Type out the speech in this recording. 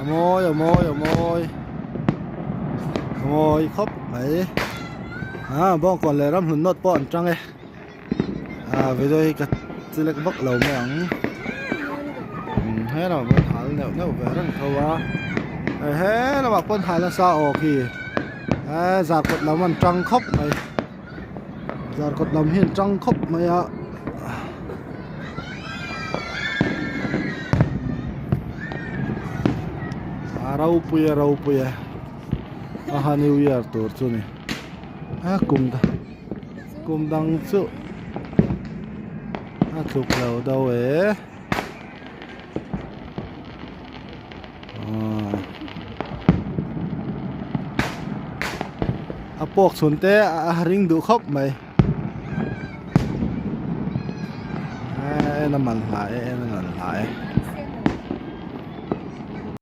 A mawi a mawi a mawi a mawi khawp mai ah bawngkawn leh ramhlun nawt pawh an tang e ah video hi ka chilek vak lo mai ang he lamah pawh hal neuh neuh ve reng tho a he lamah pawh hal nasa aw khi eh zarkawt lam an tang khawp mai. Zarkawt lam hi an tang khawp mai a a ropui a ropui a aha new year tur chu ni a kum kum dang chu a tluk lo deuh e. A puak chhun te a ring duh khawp mai en a man hla e en a man hla e.